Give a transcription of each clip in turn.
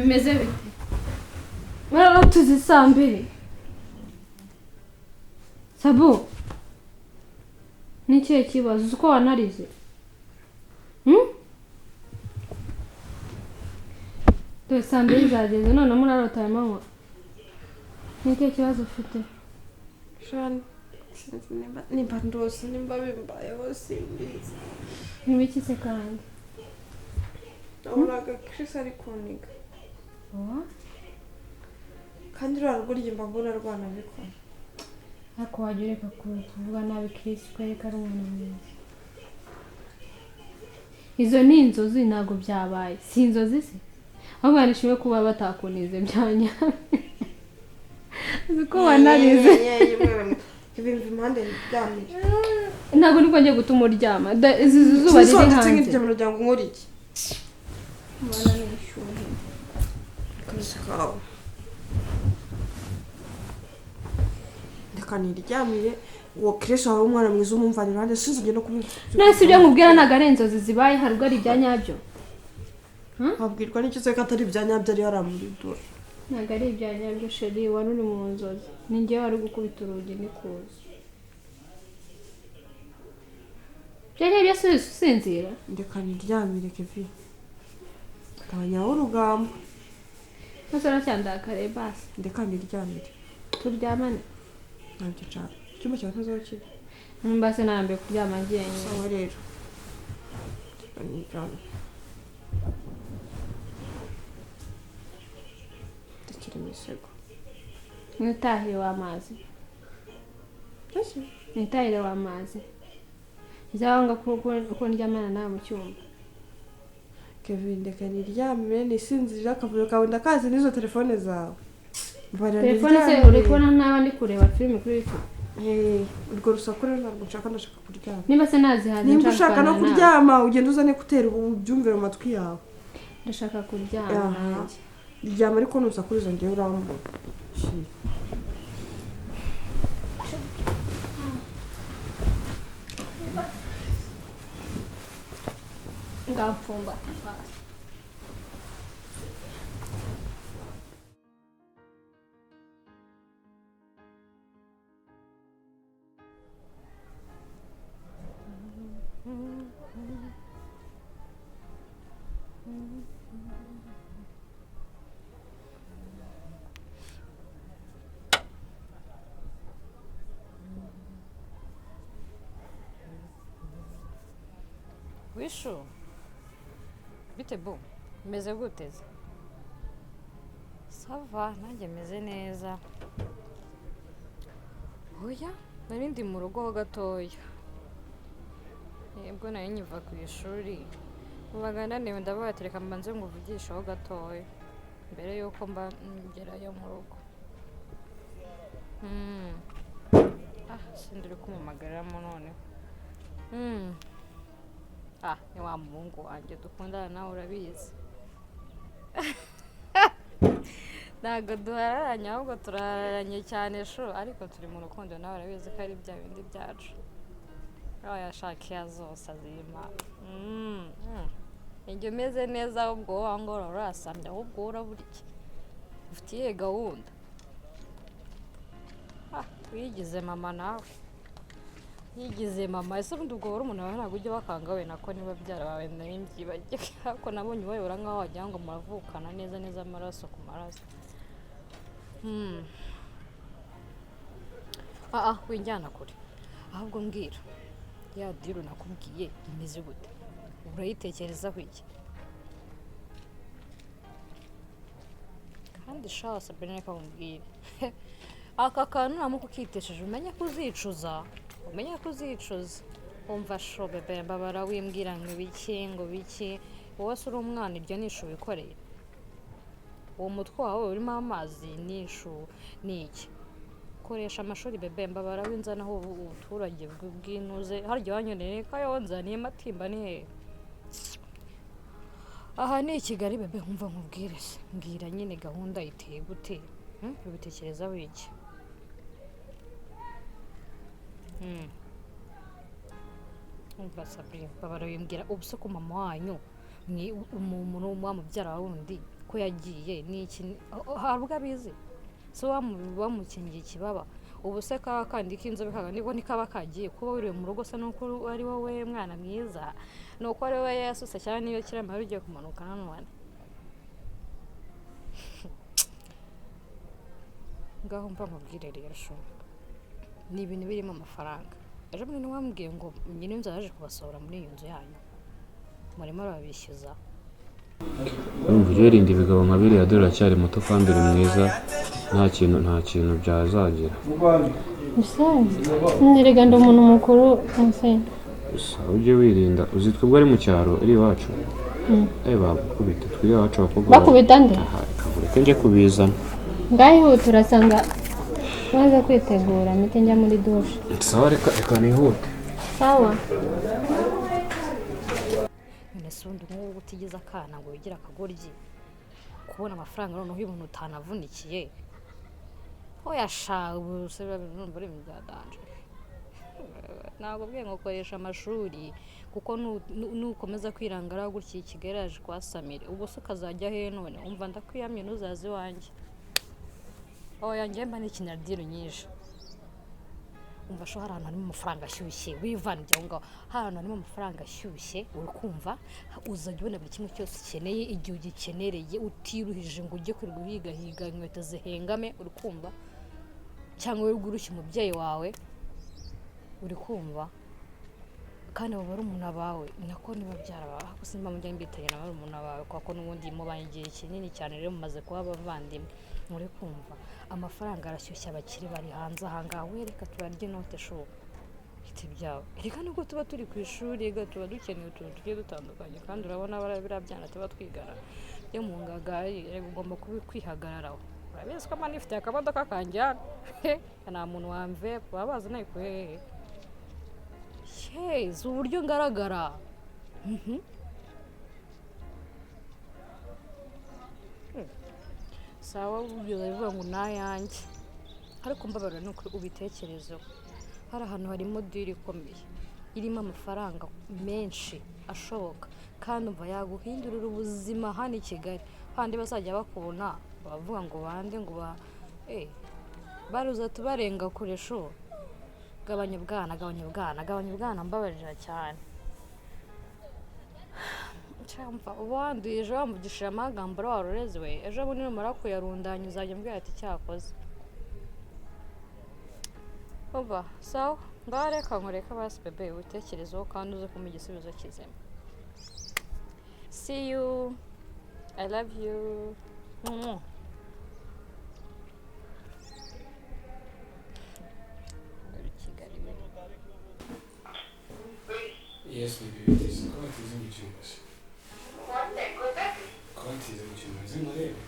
Bimeze bite? Murarota 2:00. Sabu, ni ikihe kibazo? Uzi ko wanarize? Dore 2:00 zageze none murarota aya manywa. Ni ikihe kibazo ufite? Shani, sinzi nimba ndose, nimba bimbayeho simbizi. Ni ibiki se kandi? Nabonaga Chris ari kuniga. Kandi ruriya rugoryi mba mbona rwanabikora. Ariko wajya ureka kuvuga nabi Chris, kwereka ari umuntu mwiza. Izo ni inzozi, ntabwo byabaye. Si inzozi se? Ahubwo nishimwe kuba batakunize byanya. Uzi ko wanarize. Ibimva impande ndyamire. Ntabwo nibwo ngiye gutuma uryama. Izi zuba riri Sinzi hanze. nk'iryamiro ryangu nkora iki? Mbona nishyuhe. Akazi kawe. Reka niryamire, uwo Chris wawe umwana mwiza umumvana iruhande, sinzongere no kubivuga. None si ibyo nkubwira ntabwo ari inzozi zibaye, hari ubwo ari ibya nyabyo. Wabwirwa n'icyo se ko atari ibya nyabyo ari hariya muri dushe? Ntabwo ari ibya nyabyo chérie, wari uri mu nzozi. Ni njyewe wari gukubita urugi nikuza. Ibya nyabyo si usinzira? Reka niryamire Kevin. Gabanyaho urugambo. Nose uracyandakariye basi. Reka niryamire. Turyamane. Ntabyo nshaka. Icyumba cyawe ntuzi kiri. Nimba se narambiwe kuryama njyenyine. Sawa rero. Reka niryamire. Ndekera imisego. Mwitahire w'amazi. Ese? Mwitahire w'amazi. Icyangwa ko ndyamana nawe mu cyumba. Kevin, reka niryamire nisinzirire, akavuyo kawe ndakazi n'izo telefone zawe. Mbarira Telefone se niryamire. uri kubona naba ndi kureba filime kuri YouTube. Urwo rusaku rero ntabwo nshaka, ndashaka kuryama. Niba se nazihaze Nimba nshaka ushaka no kuganira nawe. kuryama ugenda uzane kutera ubu ubyumvire mu matwi yawe. Ndashaka kuryama Aha. nanjye. Ryama ariko nusakuriza njyewe urambona. Shi. Ngapfumbata basi. Wishu, bite bu, meze gute se? Ça va, nanjye meze neza. Oya, nari ndi mu rugo ho gatoya. Yebwo nari nkiva ku ishuri. Numvaga naniwe, ndavuga ati reka mbanze nguvugisheho gatoya mbere y'uko mba ngerayo mu rugo. Ah, sindi uri kumpamagaramo noneho. Ah, ni wa muhungu wanjye dukundana, nawe urabizi. Ntabwo duhararanye, ahubwo turahararanye cyane shu, ariko turi mu rukundo, nawe urabizi ko ari bya bindi byacu. Aho yashakiye zose azima. Njye umeze neza, ahubwo wowe aho ngaho urasamye, ahubwo wowe urabura iki? Ufite iyihe gahunda? Ah, wigize mama nawe. Yigize mama, ese ubundi ubwo barumuna bawe ntabwo ujya bakanga we nako niba babyara bawe nari mbyibagiwe, ariko nabonye ubayobora nkaho wagira ngo muravukana neza neza amaraso ku maraso. Ah ah, winjyana kure. Ahubwo mbwira, ya deal nakubwiye imeze gute? Urayitekerezaho iki? Kandi sha Sabrina, reka nkubwire. Aka kantu nuramuka ukitesheje umenye ko uzicuza. Umenye ko uzicuza. Umva sho bebe, mbabara wimbwira ngo ibiki ngo biki. Wowe se uri umwana, iryo ni ishu wikoreye. Uwo mutwe wawe urimo amazi ni ishu ni iki? Koresha amashuri bebe, mbabara winzanaho ubuturage bw'inuze. Harya wanyoneye Kayonza niyo Matimba ni hehe? Aha ni i Kigali bebe, nkumva nkubwire se. Mbwira nyine gahunda iteye gute? Ubitekerezaho iki? Umva Sabrina, mbabara wimbwira ubu se ko mama wanyu wa mubyara wa wundi Ko yagiye n'iki hari ubwo abizi so wamukingiye ikibaba ubu se kaba kandi k'inzobe kaga niko nikaba kagiye kuba wiriwe mu rugo se nuko ari wowe mwana mwiza nuko ari wowe yasuse cyane niyo kirama ugiye kumanuka nanone ngaho mva nkubwire rero sho ni ibintu birimo amafaranga ejo bundi wambwiye ngo nyine inzu yaje kubasohora muri iyo nzu yanyu murimo arabishyuza. Urumva ujye wirinda ibigabo nka biriya dore uracyari muto kandi uri mwiza nta kintu byazagira. Nerega ndi umuntu mukuru Hussein. Gusa ujye wirinda uzi twebwe ari mu cyaro iri iwacu bagukubita twe iwacu abakobwa bakubita nde? Reka njye kubizana. Ngaho turasanga maze kwitegura mpite njya muri dushe. Sawa reka nihute. Sawa. None se ubundi nk'ubu utigeze akana ngo wigire akagoryi kubona amafaranga noneho umuntu utanavunikiye oya sha ubu se numva ari ibintu bya danje. Ntabwo bwiye ngo koresha amashuri kuko nukomeza kwirangara gutya i Kigali yaje kuhasamira ubwo se ukazajya he none umva ndakwiyamye ntuzaze iwanjye. Oya njye mba nikinira diro nyinshi umva sho hari ahantu harimo amafaranga ashyushye wivana ibyo ngaho hari ahantu harimo amafaranga ashyushye uri kumva uzajya ubona buri kimwe cyose ukeneye igihe ugikenereye utiruhije ngo ujye kwirirwa uhigahiga inkweto zihengame uri kumva cyangwa wirirwe urushya umubyeyi wawe uri kumva kandi abo barumuna bawe nako ni babyara bawe ariko simba mujya mbitanya na barumuna bawe kuko n'ubundi mubanye igihe kinini cyane rero mumaze kuba abavandimwe muri kumva amafaranga arashyushya abakire bari hanze aha ngaha we reka turarye inote sho bite byawe reka nubwo tuba turi ku ishuri reka tuba dukeneye utuntu tugiye dutandukanye kandi urabona biriya byana tuba twigana byo mu ngagari reka ugomba kwihagararaho urabizi ko mba nifitiye akamodoka kanjye hano nta muntu wamve baba bazi nayikuye hehe si uburyo ngaragara. Sawa bivuga ngo nayanjye ariko mbabarira ni ukuri ubitekerezeho hari ahantu harimo diri ikomeye irimo amafaranga menshi ashoboka kandi umva yaguhindurira ubuzima hano i Kigali handi bazajya bakubona bavuga ngo bande ngo ba baruza tubarenga kure sho. Gabanya ubwana gabanya ubwana gabanya ubwana mbabarira cyane cyamva ubanduye ejo wamvugishije amagambo warureze we ejo bundi numara kuyarundanya uzajya umbwira ati cyakoze umva sawa ngaho reka nkureke basi bebe ubitekerezeho kandi uze kumpa igisubizo kizima. See you, I love you. Yes, baby, it is. Ko batize mu cyumba se? Ko batize mu cyumba nze nkurebe?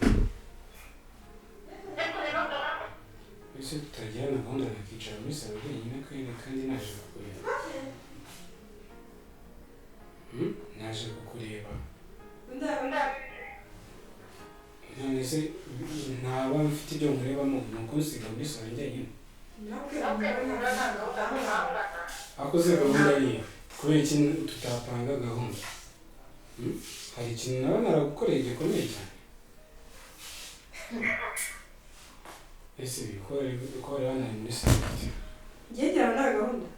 Ese tutagirana gahunda nakicara muri salo wenyine kweri kandi naje kukureba. Naje kukureba. None se ntaba mfite ibyo nkurebamo ni ukunsiga muri salo njyenyine? Akoze gahunda yiwe. Kubera iki tutapanga gahunda? Hari ikintu naba naragukoreye gikomeye cyane. Ese bikore hano muri salo. Ngiye nawe gahunda.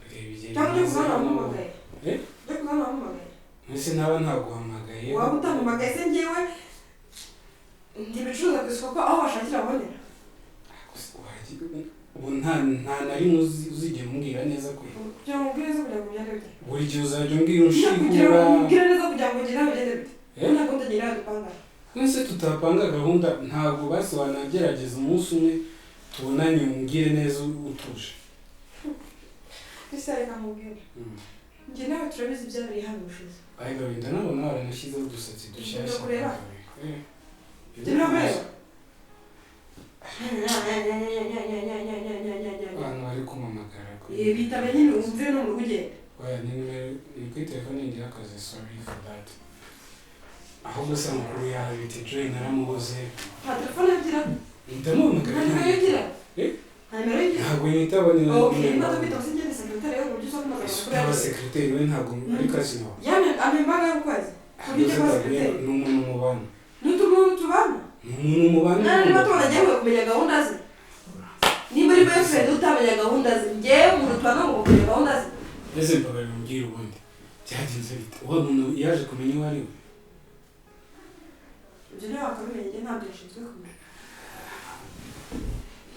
Reba igihe Cyangwa ujye kuzana wampamagaye. Ujye kuzana wampamagaye. Ese naba ntaguhamagaye. Waba utampamagaye se njyewe ndi ibicuruza ku isoko aho bashakira babonera. Ubu nta na rimwe uzigera umbwira neza kwe. Kugira ngo umbwire neza kugira ngo ugende bite. Buri gihe uzajya umbwira unshikura. Kugira ngo umbwire neza kugira ngo ugende bigende bite. Nta gahunda ngira dupanga. Nese tutapanga gahunda ntabwo basi wanagerageza umunsi umwe tubonanye umbwire neza utuje. Ese reka nkubwire. Njye nawe turabizi ibyabereye hano ubushize. Ariko wenda nabona waranashyizeho udusatsi dushyashya. Kureba. Kureba. Abantu bari kumpamagara. Bitaba nyine wumve no mu rugo ugenda. Oya ni nimero ni kuri telefone yanjye y'akazi sorry for that. Ahubwo se amakuru yawe bite Joy naramubuze. Nta telefone agira. Ndamuhamagara. Nta nimero agira. Nta nimero agira. Ntabwo nitaba ni Okay, niba tukwita se ngende secretary yo uburyo uza kumpamagara amakuru yawe. Aba secretary we ntabwo ari kazi nawe. Yame amembaga y'ukwezi. Ni umuntu mubana. Ni Umuntu tubana. Ni umuntu mubana. None niba tubana ngewe kumenya gahunda ze. Niba uri boyfriend utamenya gahunda ze, ngewe umuntu tubana ngo kumenya gahunda ze. Ese mbabarira umbwire ubundi byagenze bite? Wa muntu yaje kumenya uwo ari we? Ibyo niwe wakabimenya, njye ntabyo nshinzwe kumenya.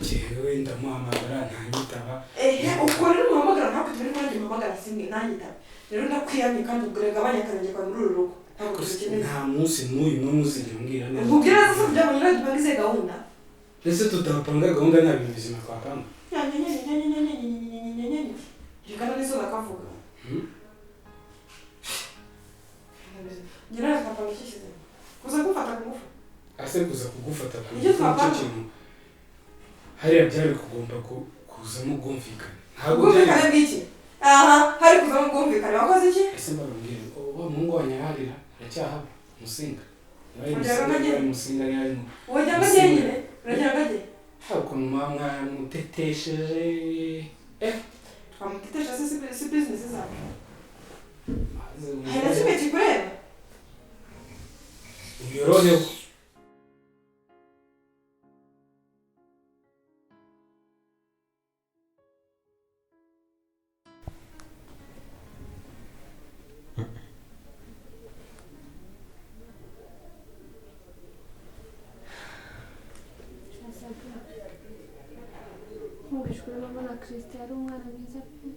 Njyewe ndamuhamagara ntanyitaba. Ehe, ubwo rero umuhamagara ntabwo turi nanjye muhamagara simwe nanyitaba. Rero ndakwiyamye kandi ubwo gabanya akarenge kawe muri uru rugo. Ntabwo tubikeneye. Nta munsi n'uyu n'umwe uzigera umbwira neza. Nkubwira neza se kugira ngo nyine dupange izihe gahunda? Ese tutapanga gahunda nta bintu bizima twapanga? Reka none bakavuga. Njye nawe twapanga iki kizima? Kuza kumfata ku ngufu? Ase kuza kugufata ku Nicyo ngufu nicyo twapanga. kintu. Hariya byari kugomba kuzamo ubwumvikane. Ntabwo Ubwumvikane bw'iki? Aha, hari kuzamo ubwumvikane. Wakoze iki? Ese mbabwire, wa muhungu wanyu ararira aracyahaba? Musinga. Niba ari Uragira ngo Musinga, ajye? niba ari Musinga, niba ari Wagira ngo ajye nyine? Uragira ngo ajye? Hari ukuntu muba mwamutetesheje. Twamutetesha se si business zacu? Hari na kimwe kikureba? Uyoroheho. Nkubishwe mbona Christian ari umwana mwiza pe.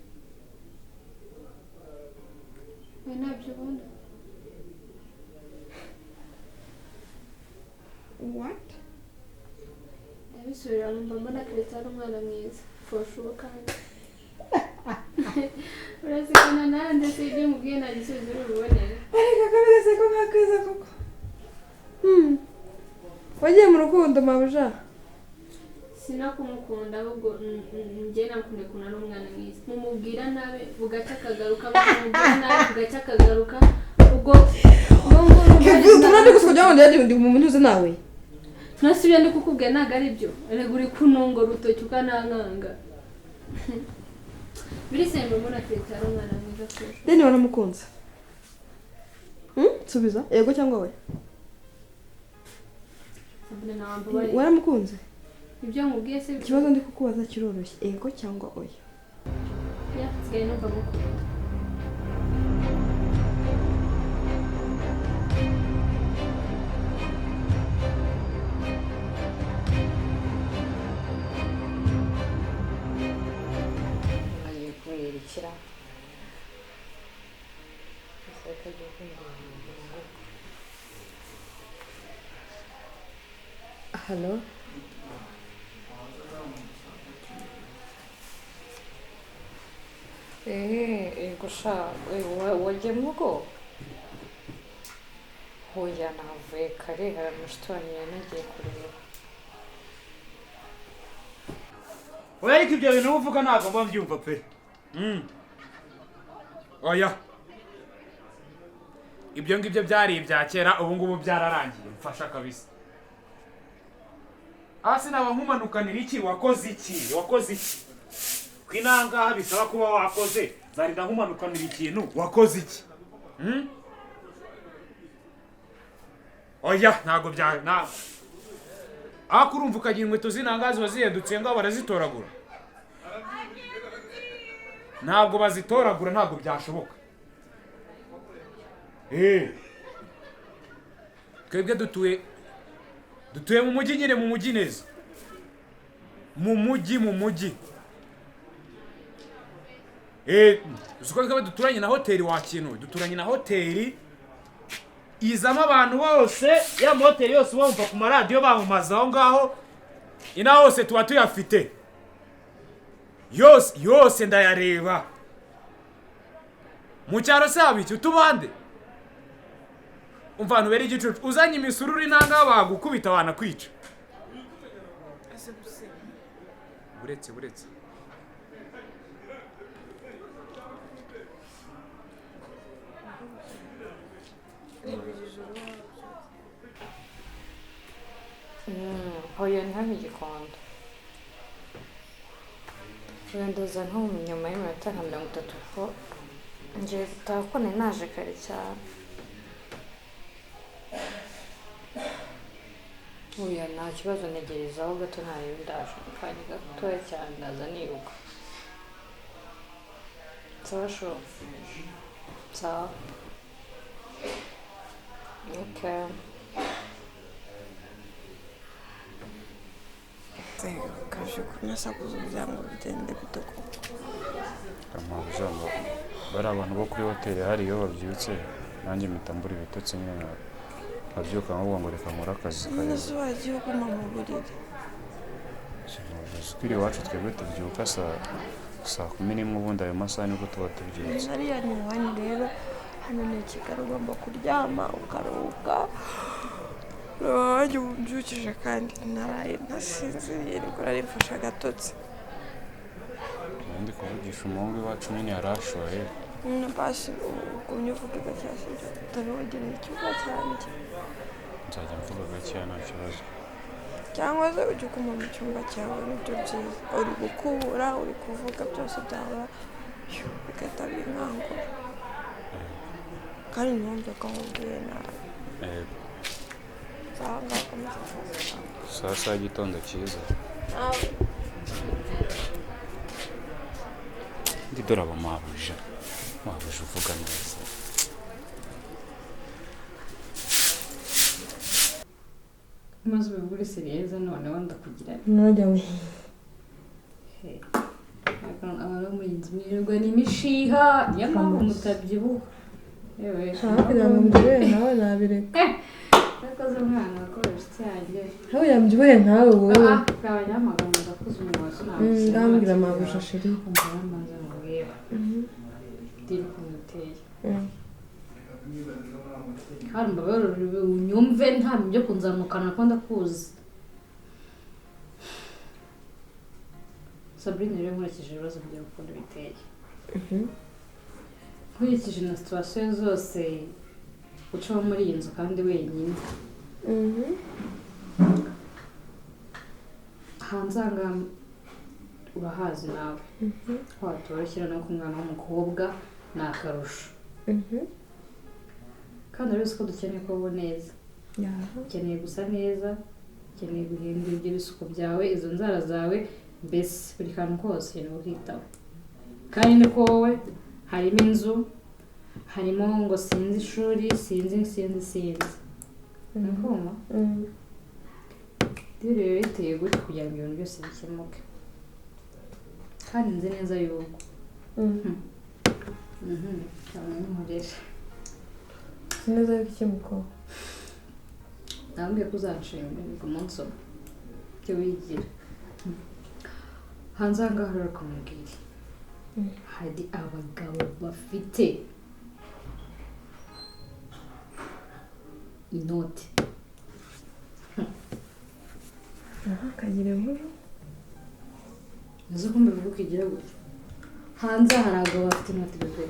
We ntabyo ubona. What? Ndabisubira mba mbona Christian ari umwana mwiza. For sure kandi. Urasekana nande se ibyo mubwiye nta gisubizo uri bubone. Ariko kabisa ko nta kwiza koko. Wagiye mu rukundo mabuja? Sinakumukunda ahubwo njye namukunde kuna ari umwana mwiza. Mumubwira nabi bugacya akagaruka, mumubwira nabi bugacya akagaruka. Ubwo Kevin, utunani gusa kugira ngo ndende ndi mu ntuze nawe. Nasi ibyo ndi kukubwira ntabwo ari byo. Erega uri kunongora urutoki ukanankanga. Birisembe mbona Christian ari umwana mwiza pe. Deni waramukunze? Subiza yego cyangwa oya. Sabine nawe mbabarira. Waramukunze? Ibyo nkubwiye se Ikibazo ndi kukubaza kiroroshye, yego cyangwa oya. Ya, nsigaye numva mukunda. Agiye kumwirikira. Ese ko agiye kumbwira ngo Halo? Yego sha, wagiye mu rugo? Hoya navuye kare, hari mushiki wanjye yanagiye kureba. Oya ariko ibyo bintu uvuga ntabwo mba mbyumva pe. Oya. Ibyo ngibyo byari ibya kera, ubu ngubu byararangiye. Mfasha kabisa. Hasi naba nkumanukanira iki? Wakoze iki? Wakoze iki? Kwinangaha bisaba kuba wakoze. Zarinda nkumanukanira ikintu. Wakoze iki? Oya ntago bya na. Akurumva ukagira inkweto z'inanga ziba zihedutse ngo barazitoragura. Ntabwo bazitoragura, ntabwo byashoboka. Twebwe dutuye mu mujyi nyine, mu mujyi neza. Mu mujyi, mu mujyi. Uzi ko twebwe duturanye na hoteli wa kintu, duturanye na hoteli izamo abantu bose, ya hoteli yose ubumva ku maradiyo bamamaza aho ngaho, ina hose tuba tuyafite. Yose, yose ndayareba. Mu cyaro se haba iki? Utubande? Umva ahantu bera igicucu, uzanye imisururu inanga bagukubita banakwica. Buretse, buretse. Hoya ni hano Gikondo. Hoya ndaza nko mu nyuma y'iminota nka 30 kuko ngiye gutaha kuko nari naje kare cyane. Oya nta kibazo, ntegerezaho gato ntarebe ndaje mu kanya gatoya cyane ndaza niruka. Sawa sho, sawa, okay. Kaje kunasakuza kugira ngo bigende bite koko? Amabuja ngo bari abantu bo kuri hoteli hari iyo babyutse nanjye mpita mbura ibitotsi nyine, nkabyuka nkavuga ngo reka nkore akazi None kareba. se wagiye uguma mu buriri? Uzi ko iri iwacu twebwe tubyuka saa 11, ubundi ayo masaha nibwo tuba tubyutse. Hariya ni iwanyu rero, hano ni i Kigali, ugomba kuryama ukaruhuka. Wajya umbyukije kandi naraye ntasinziriye, niko nari mfashe agatotsi. Ndi kuvugisha umuhungu iwacu nyine yarashoye. Na basi ugumye uvuge gake, sibyo? Utabiwegereye icyumba cyanjye. Nzajya mvuga gakeya nta kibazo. Cyangwa se ujye uguma mu cyumba cyawe, nibyo byiza. Uri gukubura, uri kuvuga, byose byahora bigahita binkangura, kandi ntiwumve ko nkubwiye nabi. Yego. Sawa, ngaho komeza akazi kawe. Saa saba y'igitondo cyiza. Nawe. Ndi dore aba mabuja, mabuja uvuga neza. Maze ubigure seriyeze noneho ndakugira. Ntajya ngo Abantu bo muri iyi nzu mwirirwa n'imishiha, niyo mpamvu mutabyibuha. Yewe. Nshaka kugira ngo mbyibuhe nkawe nabireka. Yakoze umwana wakoresha inshuti yanjye. Nkawe yambyibuhe nkawe wowe. Ah, gabanya amagambo, ndakuze umunwa. Ndambwira mabuja sheri. Umva maze mubwira dore ukuntu uteye. Hari mbabarire unyumve, nta bintu byo kunzamukana ko ndakuzi. Sabrine rero, nkurikije ibibazo byawe ukuntu biteye, nkurikije na situation zose ucamo muri iyi nzu kandi wenyine, hanze aha ngaha urahazi nawe watoroshye, no ku mwana w'umukobwa ni akarusho. Kandi urabizi ko dukeneye kubaho neza, ukeneye gusa neza, ukeneye guhindura ibyo bisuko byawe, izo nzara zawe, mbese buri kantu kose ukeneye ukitaho. Kandi niko wowe harimo inzu, harimo ngo sinzi ishuri, sinzi sinzi sinzi, urakumva? Rero rero biteye gutya kugira ngo ibintu byose bikemuke, kandi nzi neza yuko nkorera. Si neza yuko iki mukobwa. Nambwiye ko uzanshimira umunsi umwe ibyo wigira hanze aha ngaha. Rero ukamubwira hari abagabo bafite inoti. Aha kagira inkuru. Uzi ko mbivuga ukigira gutya, hanze hari abagabo bafite inoti bebe,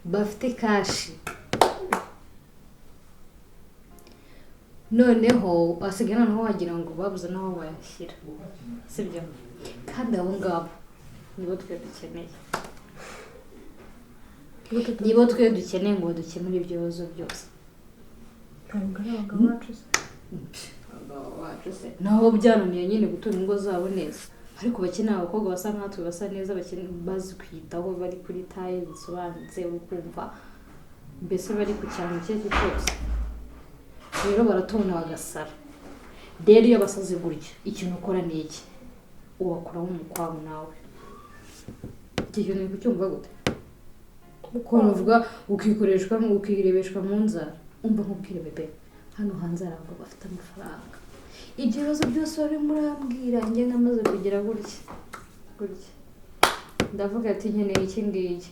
bafite cash, noneho basigaye noneho wagira ngo babuze n'aho bayashyira, sibyo? Kandi abo ngabo nibo twe dukeneye, nibo twe dukeneye ngo dukemure ibyo bibazo byose. Ntabwo ari abagabo bacu se? Abagabo bacu se nabo byananiye nyine gutunga ingo zabo neza, ariko bakeneye abakobwa basa nkatwe, basa neza, bakeneye bazi kwitaho, bari kuri taille zisobanutse, uri kumva, mbese bari ku cyano icyo ari cyo cyose. Rero baratubona bagasara. Rero iyo basaze gutya, ikintu ukora ni iki? Ubakuramo umukwabu nawe. Iki kintu uri kucyumva gute? Ukuntu uvuga ukikoreshwa, ukirebeshwa mu nzara. Umva nkubwire bebe, hano hanze hari abagabo bafite amafaranga. Ibyo bibazo byose wari murambwira, njye namaze kugira gutya gutya, ndavuga ati nkeneye iki ngiki.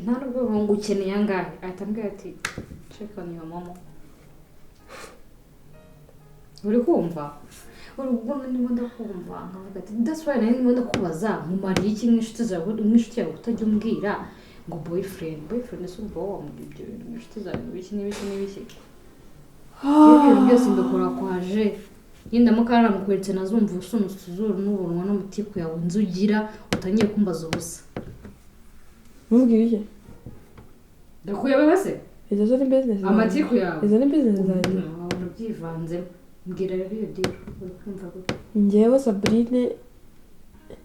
Nta nubwo ngo ukeneye angahe, ahita ambwira ati check on your momo. Uri kumva, uri ubwo ndimo ndakumva nkavuga ati that's why nari ndimo ndakubaza nkumariye iki nk'inshuti zawe, nk'inshuti yawe utajya umbwira ngo boyfriend, boyfriend. Ese ubwo wowe wambwira ibyo bintu nk'inshuti zawe, ngo ibiki n'ibiki n'ibiki? Ibyo bintu byose mbikora kwaje nyine naramukweretse, nazumva usunutse izuru n'ubunwa n'umutiku yawe nzu ugira, utangiye kumbaza ubusa. Mubwira iki? Ndakuyobewe se? Izo zo ni business zanjye. Amatiku yawe. Izo ni business zanjye. Wabona ubyivanzemo. Mbwira rero iyo deal uri kumva gute? Njyewe Sabrine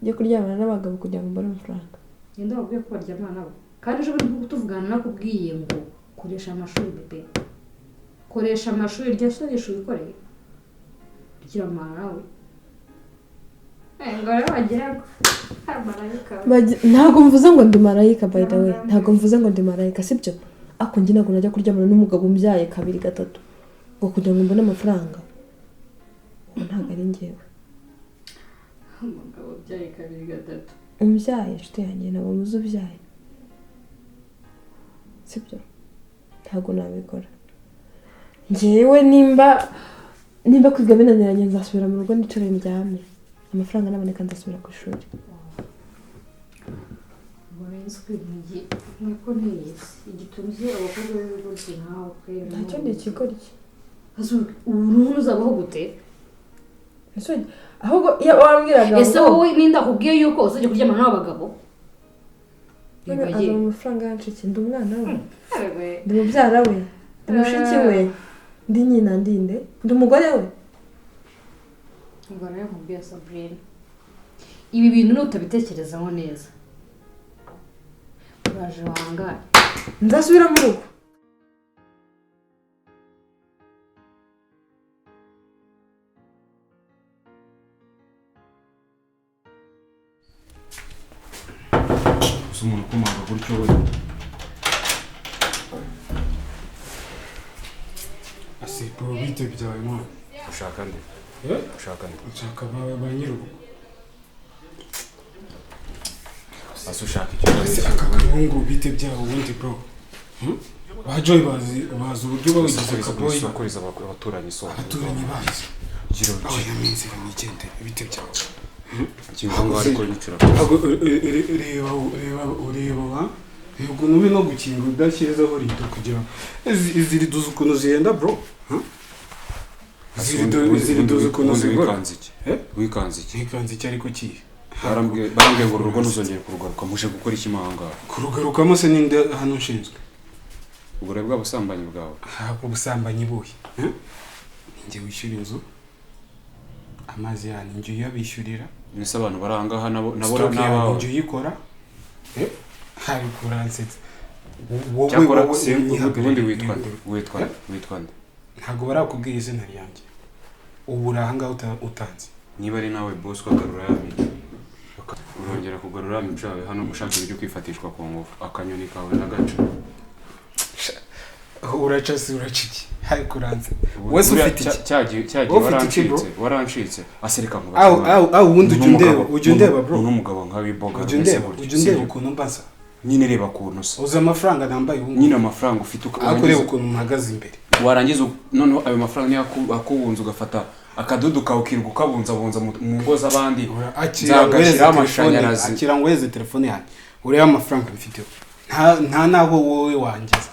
njye kuryamana n'abagabo kugira ngo mbone amafaranga? Ngenda wabwiye ko baryamana nabo, kandi ejo bundi tuvugana nakubwiye ngo koresha amashuri bebe, koresha amashuri, rya soresha wikoreye, ryamana nawe. Ngo rero wagira ngo marayika. Ntabwo mvuze ngo ndi marayika, by the way, ntabwo mvuze ngo ndi marayika, sibyo? Ariko njye ntabwo najya kuryamana n'umugabo umbyaye kabiri gatatu ngo kugira ngo mbone amafaranga. Uwo ntabwo ari njyewe. Umugabo ubyaye kabiri gatatu? Umbyaye, inshuti yanjye, ntabwo muzi ubyaye, sibyo? Ntabwo nabikora njyewe. Nimba kwiga binaniranye, nzasubira mu rugo nicare ndyame, amafaranga naboneka nzasubira ku ishuri. Urenze kwintugi niko ntiyizi igitunze abakobwa b'ibigoryi nkawe kwera. Ntacyo, ndi ikigoryi. Ubu n'ubu uzabaho gute? Ese ahubwo iyo wambwiraga Ese ngo wowe ninda akubwiye yuko uzajya kuryamana n'abagabo? None Yego ye. azana amafaranga yanshiki? Ndi umwana we? Ndi mubyara we? Ndi mushiki we? Ndi nyina? Ndinde? Ndi umugore we? Ubwo rero nkubwiye Sabrine, ibi bintu nutabitekerezaho neza uraje wangare. Nzasubira mu rugo. Gusa umuntu ukomanga gutyo we? Asipo, bite byawe mwana? Ushaka nde? Eh? Ushaka nde? Nshaka ba nyir'urugo. Ase ushaka icyo? Ese aka gahungu bite byawe ubundi bro? Hmm? Ba Joy bazi uburyo bawigize kaboyi. Usakuriza abaturanyi, sohoka. Abaturanyi bazi. Gira Aho uti yaminzira nigendere, bite byawe? Kinga ngo ariko nyicira. Ntabwo reba, reba, ureba wa reba ukuntu uri no gukinga udashyizeho rido kugira izi rido uzi ukuntu zihenda bro? Huh? Izi rido uzi ukuntu Ubundi zigura? wikanze iki? Eh? Wikanze iki? Ntikanze iki ariko kihe? Barambwiye ngo uru rugo ntuzongere kurugaruka. Muje gukora iki mo aha ngaha? Kurugarukamo se ninde hano ushinzwe? Ubwo rero bwa busambanyi bwawe. Ntabwo ubusambanyi buhe? Eh? Ninjye wishyura inzu, amazi yanyu njye uyabishyurira. Mbese abantu bari aha ngaha nabo Stock yawe n'abawe? njye uyikora. Eh? Ariko uransetsa. Wowe Cyakora wowe unyihagarariye. ubundi witwa nde? Witwa nde? Witwa nde? Ntabwo barakubwira izina ryanjye. Ubu uri ahangaha utanze. Niba ari nawe boss ukagarura ya mico, urongera kugarura ya mico yawe hano ushaka ibyo kwifatishwa ku ngufu, akanyoni kawe n'agace. Uraca se, uraca iki? Ariko uranze. Ubu- Wese buriya ufite iki? cya gihe Wowe ufite iki, bro? warancitse asereka ngo Awu awu awu, ubundi ujya undeba, ujya undeba bro. N'umugabo nka wiboga. Ujya undeba, ujya undeba ukuntu mbasa. Nyine reba ukuntu usa. Uzi amafaranga nambaye ubu ngubu? Nyine amafaranga ufite Ariko ureba ukuntu mpagaze imbere. Warangiza noneho ayo mafaranga niyo akubunza, ugafata akadudu kawe ukirirwa ukabunzabunza mu ngo z'abandi. Akira nguhereze Nzagashyiraho telefone, amashanyarazi. akira nguhereze telefone yanjye urebe amafaranga mfiteho. Nta naho wowe wangeza,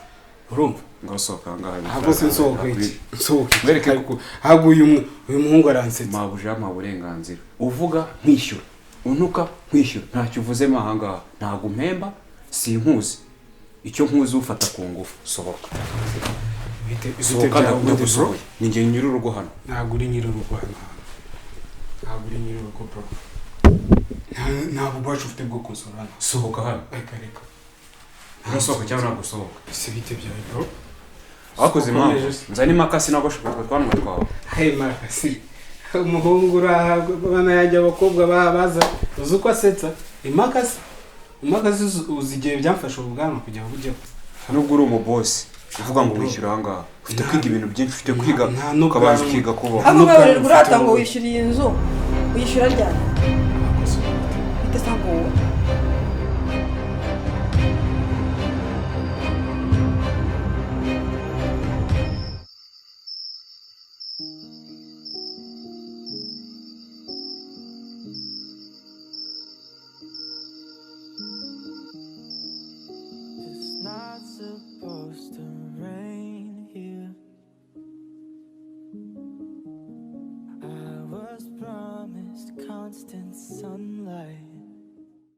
urumva? Ngo sohoka aha ngaha. Ntabwo se nsohoka iki? Nsohoka iki? Wereke- Ariko ahubwo uyu muhungu aransetsa. Mabuja yampaye uburenganzira, uvuga nkishyura, untuka nkishyura. Ntacyo uvuzemo aha ngaha, ntabwo umpemba, sinkuzi. Icyo nkuzi ufata ku ngufu. Sohoka. Bite Sohoka. byawe ubundi bro? Ndagusohoye, ni njye nyir'urugo hano. Ntabwo uri nyir'urugo hano hantu, ntabwo uri nyir'urugo bro. Nta bubasha ufite bwo kunsura hano. Sohoka hano. Reka, reka. Urasohoka cyangwa ntabwo usohoka? Ese bite byawe bro? Wakoze impamvu. Ukomeje se. Nzane imakasi nagoshe utwo twanwa twawe. Hey makasi, umuhungu uraha bana yanjye, abakobwa baza, uzi uko asetsa? Imakasi, imakasi, uzi igihe byamfashe ubu bwanwa kugira ngo ujyeho? Nubwo uri umubosi uvuga ngo wishyura aha ngaha, ufite kwiga ibintu byinshi, ufite kwiga Nta n'ubwanwa. ukabanza ukiga kubaho. Hano N'ubwanwa ugaburirwa urata ufite ngo wowe. wishyura iyi nzu, uyishyura ryari? Bite se ngo wowe? It's not supposed to rain.